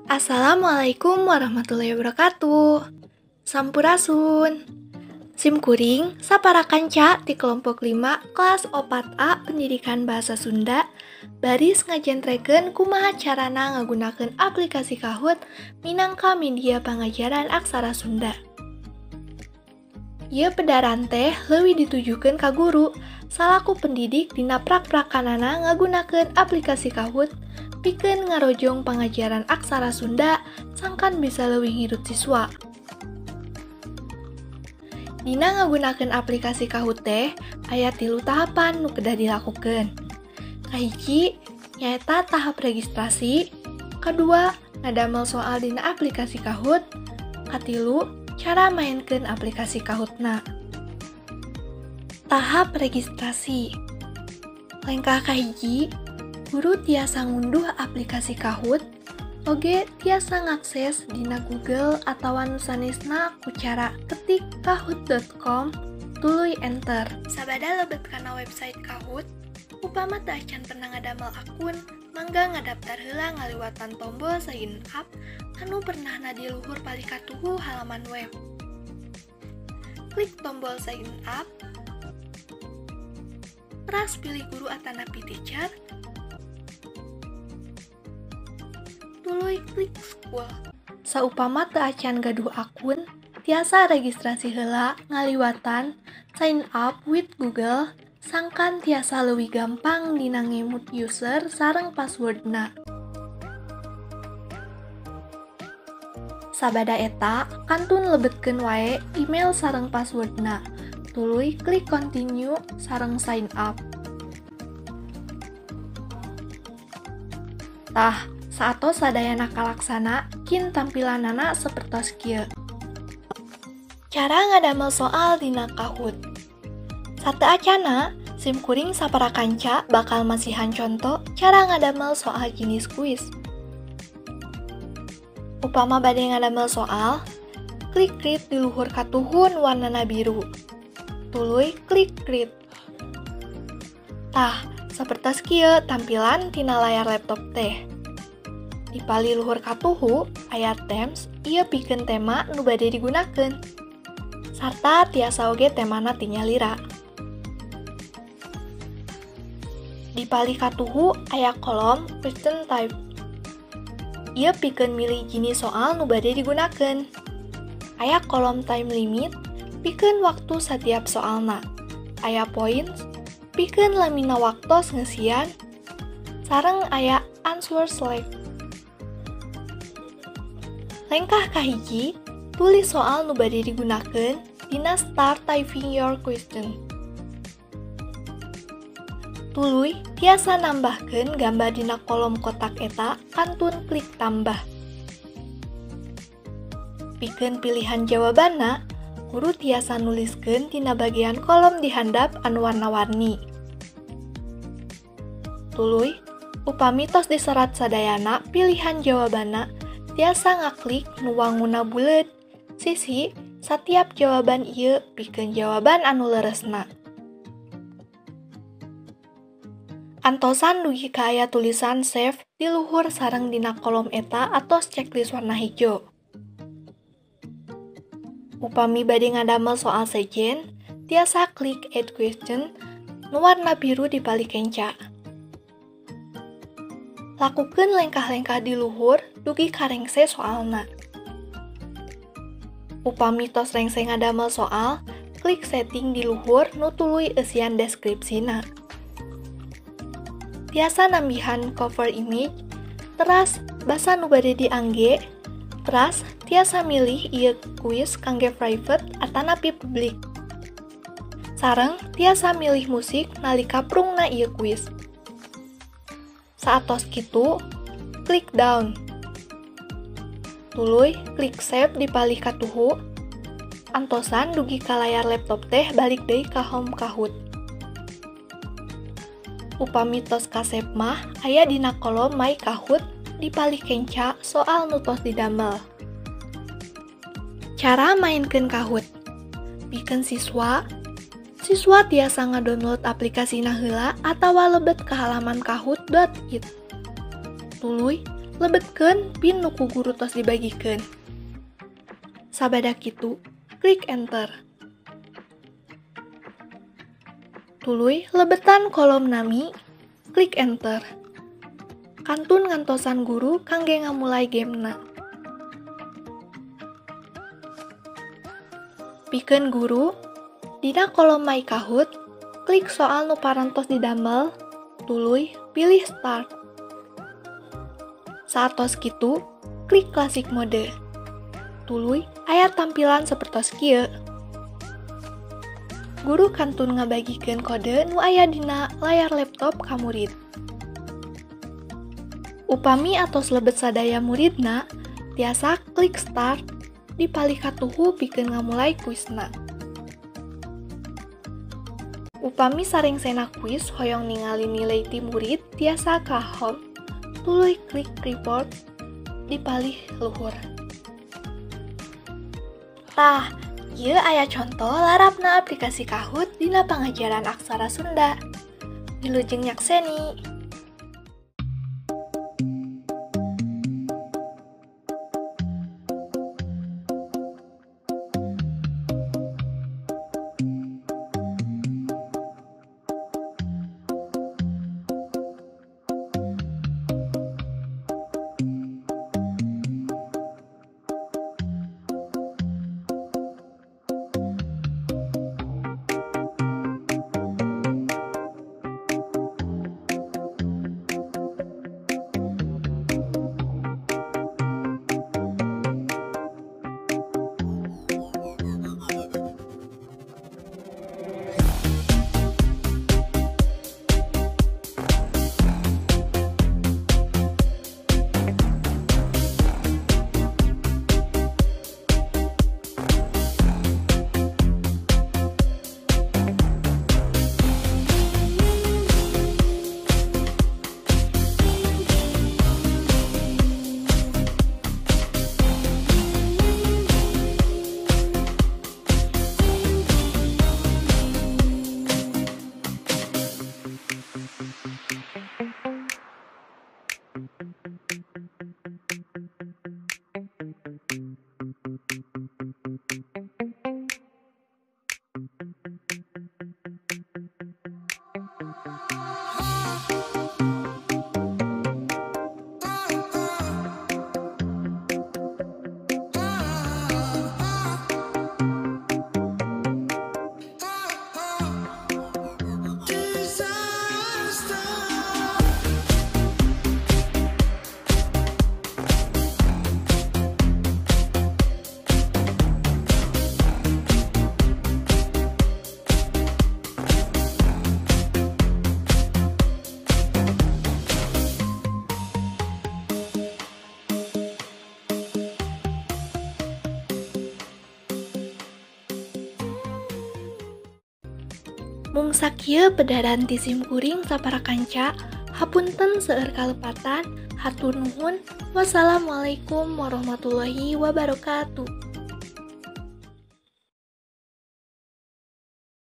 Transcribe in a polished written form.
Assalamualaikum warahmatullahi wabarakatuh. Sampurasun. Sim kuring sapara kanca di kelompok 5 kelas 4A Pendidikan Bahasa Sunda baris ngajentrekeun kumaha carana ngagunakeun aplikasi Kahoot minangka media pangajaran aksara Sunda. Ieu pedaran teh leuwih ditujukeun ka guru salaku pendidik dina prak-prakanana ngagunakeun aplikasi Kahoot pikeun ngarojong pangajaran aksara Sunda sangkan bisa leuwih ngirut siswa. Dina ngagunakeun aplikasi Kahoot teh aya 3 tahapan nu kedah dilakukeun. Kahiji nyaeta tahap registrasi, kadua ngadamel soal dina aplikasi Kahoot, katilu cara mainkeun aplikasi Kahootna. Tahap registrasi. Lengkah kahiji, guru tiasa ngunduh aplikasi Kahoot, oge tiasa ngakses dina Google atawa nu sanesna ku cara ketik kahoot.com tuluy enter. Sabada lebet kana website Kahoot, upama teu acan pernah ngadamel akun, mangga ngadaftar heula ngaliwatan tombol sign up anu pernahna di luhur palih katuhu halaman web. Klik tombol sign up, teras pilih guru atanapi teacher, tuluy klik school. Saupama teu acan gaduh akun, tiasa registrasi heula ngaliwatan sign up with Google, sangkan tiasa leuwih gampang dina ngemut user sareng passwordna. Sabada eta, kantun lebetkeun wae email sareng passwordna. Tuluy klik continue sareng sign up. Tah, saatos sadayana kalaksana, kin tampilanana sapertos kieu. Cara ngadamel soal dina Kahoot. Sateu acana, sim kuring sapara kanca bakal masihan conto cara ngadamel soal jenis kuis. Upama bade ngadamel soal, klik create di luhur katuhun warnana biru. Tuluy klik create. Tah, sapertos kieu tampilan tina layar laptop teh. Di palih luhur katuhu aya themes, ieu pikeun tema nu bade digunakeun. Sarta tiasa oge temana ti nyalira. Di palih katuhu aya kolom question type. Ieu pikeun milih jenis soal nu bade digunakeun. Aya kolom time limit, pikeun waktu setiap soalna. Aya points, pikeun lamina waktos ngeusian, sareng aya answer select. Lengkah kahiji, tulis soal nu bade digunakeun dina start typing your question. Tuluy tiasa nambahkeun gambar dina kolom kotak eta kantun klik tambah. Pikeun pilihan jawabanna, guru tiasa nuliskeun dina bagian kolom di handap anu warna-warni. Tuluy, upami tos diserat sadayana pilihan jawabanna, tiasa ngaklik nu wanguna buleud sisi satiap jawaban ieu pikeun jawaban anu leresna. Antosan dugi ka aya tulisan save di luhur sareng dina kolom eta atos checklist warna hijau. Upami bade ngadamel soal sejen, tiasa klik add question nu warna biru di palih kenca. Lakukeun lengkah-lengkah di luhur dugi ka rengse soalna. Upami tos rengse ngadamel soal, klik setting di luhur nu tuluy eusian deskripsina. Tiasa nambihan cover image, teras basa nu bade diangge, teras tiasa milih ieu kuis kangge private atanapi publik. Sareng tiasa milih musik nalika prungna ieu kuis. Saatos kitu, klik down. Tuluy klik save di palih katuhu. Antosan dugi ka layar laptop teh balik deui ka home Kahoot. Upami tos kasep mah aya dina kolom My Kahoot di palih kenca soal nu tos didamel. Cara mainkeun Kahoot. Pikeun siswa, siswa tiasa ngadownload aplikasina heula atawa lebet ka halaman kahoot.it. Tuluy lebetkeun PIN nu ku guru tos dibagikeun. Sabada kitu, klik enter. Tuluy lebetan kolom nami, klik enter. Kantun ngantosan guru kangge ngamulai gamena. Pikeun guru, dina kolom My Kahoot, klik soal nu parantos didamel, tuluy pilih Start. Saatos kitu, klik Classic Mode. Tuluy aya tampilan sapertos kieu. Guru kantun ngabagikeun kode nu aya dina layar laptop ka murid. Upami atos lebet sadaya muridna, tiasa klik Start di palih katuhu pikeun ngamulai kuisna. Upami sarengsena kuis hoyong ningali nilai ti murid tiasa ka Home, tuluy klik Report di palih luhur. Tah, ieu aya conto larapna aplikasi Kahoot dina pangajaran aksara Sunda. Wilujeng nyakseni. Mung sakieu pedaran ti simkuring sapara kanca, hapunten seueur kalepatan, hatur nuhun, wassalamualaikum warahmatullahi wabarakatuh.